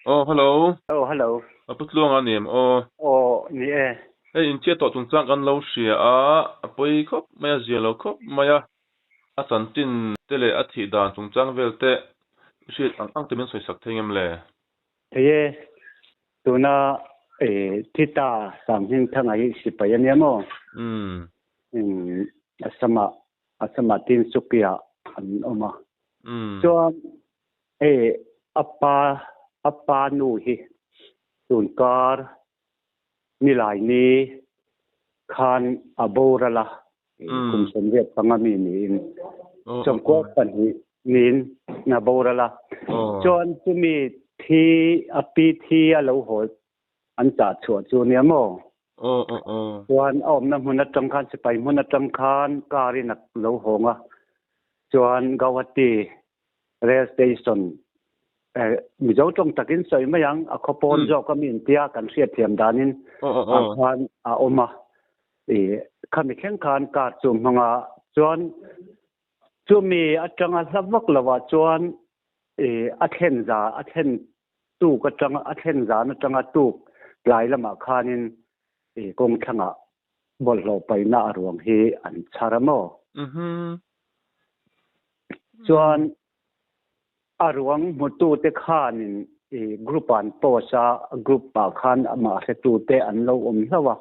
Aw hello. Aw hello. A pu tluang a ni em aw. Aw ni e. Hei inchhiat tawh chungchang kan lo hria a, a pawi khawp mai a, zia lo khawp mai a, a chanchin te leh a thih dan chungchang vel te i hriat ang ang te min sawi sak thei ngem le? Thei e, tuna thi ta Sanghmingthanga hi sipai a nia maw? Umm. Umm Assam-ah Assam-ah Tinsukia an awm a. Umm. Chuan Hei a pa a pa nu hi tunkar nilai ni khan a boral a, kum 85 mi niin 92 niin a boral a. Chuan chumi thi a pi thi a lo haw an chah chhuah chu nia maw? Chuan a awmna hmun atang khan sipai hmun atang khan car in a lo hawng a, chuan Gauhati Rail station Mizo tawng takin sawi mai ang, a khaw pawn zawk a mi intia kan hriatthiam danin ah khan a awm a. Khami thleng khan car chu hmang a, chuan chumi atanga hla vak lovah chuan a thlen za a thlen tuk atanga a thlen zan atanga tuk tlai lamah khanin kawng thlangah bawlhhlawh paihna a ruang hi an chhar a maw? Chuan a ruang hmutute khanin group ah an post a, group ah khan amah hretute an lo awm hlauh a,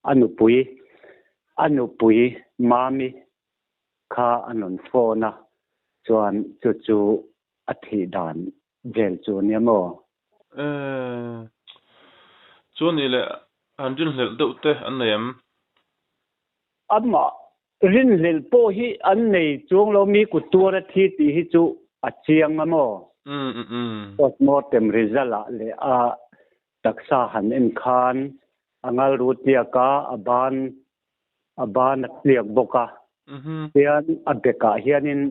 a nupui a nupui Mami kha an rawn phone a, chuan chu chu a thih dan vel chu ania maw? Chuan nih leh han rinhlelh deuh te an nei em? Amah Rinhlelh pawh hi an nei chuang lo mi kut tuar a thi tih hi chu a chiang a maw? Postmortem result ah leh a taksa han en khan a ngal ru tliak a, a ban a ban a tliak bawk a. Tian a bekah hianin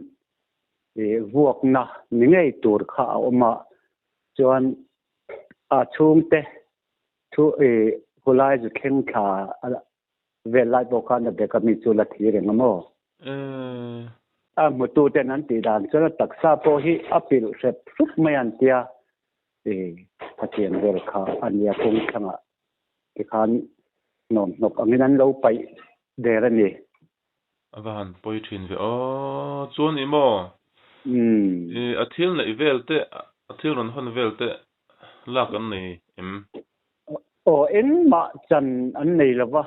vuakna ni ngei tur kha a awm a, chuan a chhungte thu khulai zu thleng thla Vel lai pawh khan a bek a mi chu la thi reng a maw? A hmutu ten an tih dan chuan a taksa pawh hi a pilh hrep hrup mai an tia. I Pathian vel kha a nia kawng thlangah tikhan hnawm hnawk angin an lo paih der a ni. A va han pawi thin ve aw. Chuan i maw? I a thil neih vel te, a thil rawn hawn vel te lak an nei em? Aw engmah chan an nei lo va,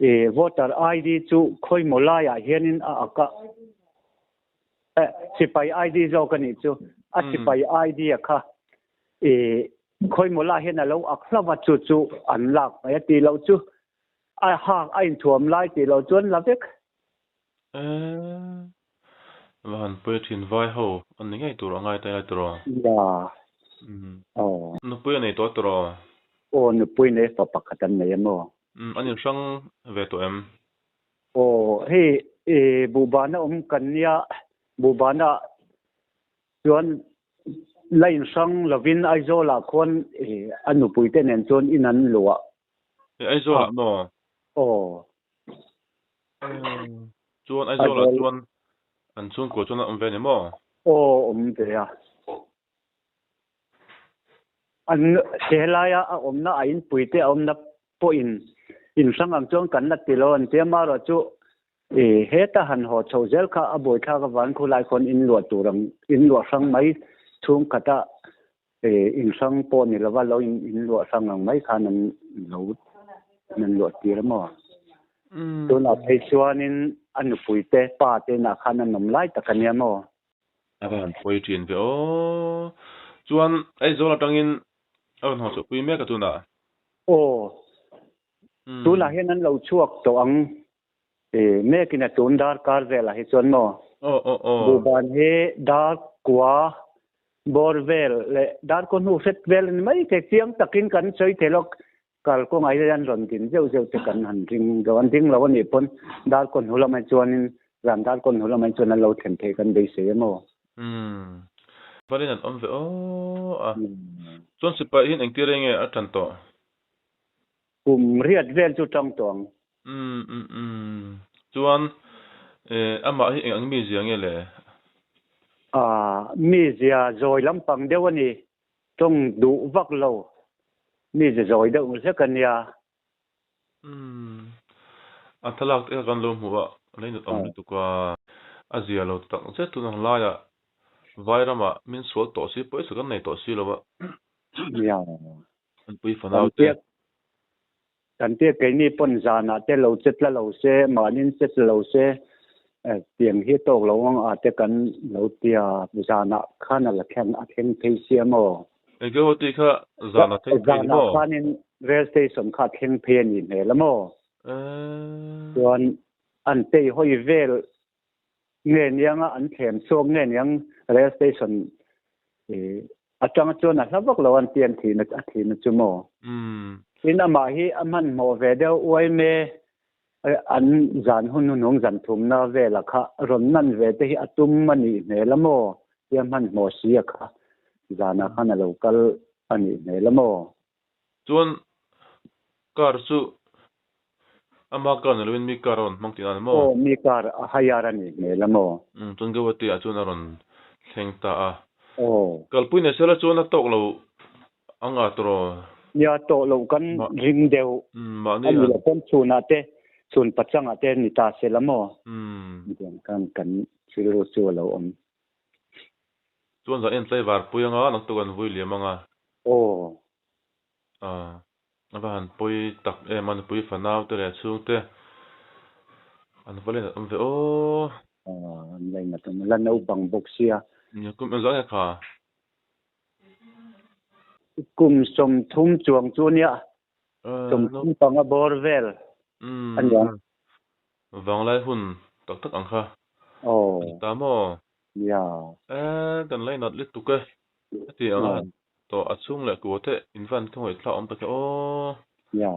i voter ID chu khawimaw laiah hianin a ak a, sipai ID zawk a nih chu, a sipai ID a kha i khawimaw lai hian a lo ak hlauh va, chu chu an lak mai a tih loh chu a hak a inthuam lai tih loh chuan la vek. Eee va han pawi thin vai ho an ni ngei tur a ngai ta tur aw. Ya aw. Nupui a nei tawh tur aw. Aw nupui nei fa pakhat an nei em aw. Umm an inhrang ve tawh em? Aw hei i buhbana awm kan nia buhbana chuan la inhrang lovin Aizawlah khuan a nupui te nen chuan in an luah. Aizawlah maw? Aw. Chuan Aizawlah chuan an chhungkua chuan an awm ve a ni maw? Aw, awm ve a. An helaia a awmna a inpui te a awmna pawhin inhrang ang chuan kan la ti lo an tia marawh chu i heta han haw chhoh zel kha a buaithlak avangin khulai khawn inluah tur ang inluah hrang mai chhungkhata inhrang pawh ni lova lo inluah hrang ang mai khan an lo an luah tir a maw? Tunah phei chuanin a nupui te pa te inah khan an awm lai tak a nia maw? A va han pawi thin ve aw. Chuan Aizawl atangin a rawn haw chhuahpui mek a tunah? Aw. Tunah hian an lo chhuak tawh ang. Mekin a tun darkar velah hi chuan maw? Aw aw aw. Buhban hi dar kua bawr vel leh dar kaw hnu hret vel a ni mai thei. Chiang takin kan sawi thei lawk. Kal kawngah hian an rawn din zeuh zeuh te kan han ring lo. An ding lo a nih pawn dar kaw hnu lamah chuanin zan dar kaw hnu lamah chuan an lo thlen theih kan beisei em aw. Umm. Valin an awm ve aw a. Chuan sipai hian engtir enge a tan tawh? Kum riat vel chu tang tawh ang. Umm umm umm. Chuan eh amah hi eng ang mizia nge le? Ah mizia zawi lampang deuh a ni. Tawng duh vak lo mi ze zawi deuh hlek a nia. Umm. A thlalak te kha kan lo hmu a, leinut awm lutuk a, a zia lo tak zet tun ang laiah Vairamah min sual tawh si pawisa kan nei tawh si lo a. Nia. An pui fanau te. Kan tia keini pawn zanah te lo che tla lo se, mahnin che tla lo se, tiang hi tawk lo ang a te kan lo tia zanah khan a la thleng a thleng phei sia maw? Enge ho tih kha zanah thleng phei ni maw? Zanah khanin rail station kha thleng phei a nih hmel a maw? Chuan an tei hawi vel nge nianga an thlem chhuak nge niang rail station Atanga chuan a hla vak lo an ti an thihna a thihna chu maw? Tin amah hi a hmanhmawh ve deuh uai me an zan hun hunung zan thumna vela kha rawn nan ve te hi a tum a nih hmel a maw? Tia hmanhmawh si a kha zanah khan a lo kal a nih hmel a maw? Chuan car chu ama car ni loin mi car a rawn hmang tihna a ni maw? Aw, mi car a hire a nih hmel a maw? Umm, chuan Guwahati ah chuan a rawn thleng ta a. Aw. Kalpui nei sela chuan a tawk lo ang a tawraw? Nia, tawh loh kan ring deuh. Umm, mahni a ni lo pawn chhunah te, chhun pachangah te ni ta sela maw? Umm. Tiang khan kan rilru chu a lo awm. Chuan zan en tlaivar pui anga naktuk an vui liam anga. Aw. Aw. A va han pawi tak em a nupui fanau te leh chhung te an va lainat awm ve aw. Aw an lainat awm la naupang bawk sia. Nia kum engzah nge kha? Kum 30 chuang chu nia. 35 bawr vel a niang. Vanglai hun tak tak ang kha. Aw. A ni ta maw? Nia. E kan lainat lutuk e. Heti ang a han tawh a chhung leh kuah te in van ka ngawih thlak awm tak e aw. Nia.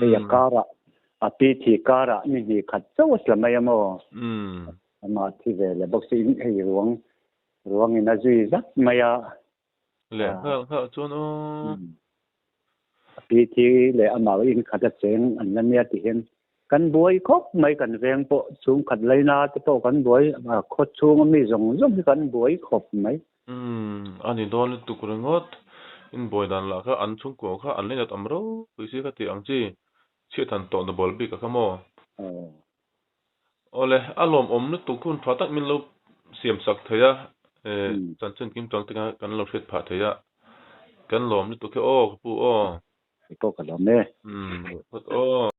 Hei a karah a pi thi karah ni hnih khat chauh a tla mai a maw? Amah thi ve leh bawk si in hei ruang ruang in a zui zat mai a. Leh nghal nghal chuan aw. A pi thi leh amah in khat a cheng an la nia ti hian kan buai khawp mai kan veng pawh chhungkhat laina te pawh kan buai a khaw chhung ami zawng zawng hi kan buai khawp mai. Umm a ni dawn lutuk ringawt in buai dan lah kha an chhungkua kha an leinat awm ropui si ka tih ang chi chhiat han tawh na bawl bik a kha maw. Aw. Awle a lawmawm lutuk hun tha tak min lo siam sak thei a chanchin kim chang te kha kan lo hriat phah thei a kan lawm lutuk hi aw ka pu aw. Kei pawh ka lawm e. Umm phawt aw.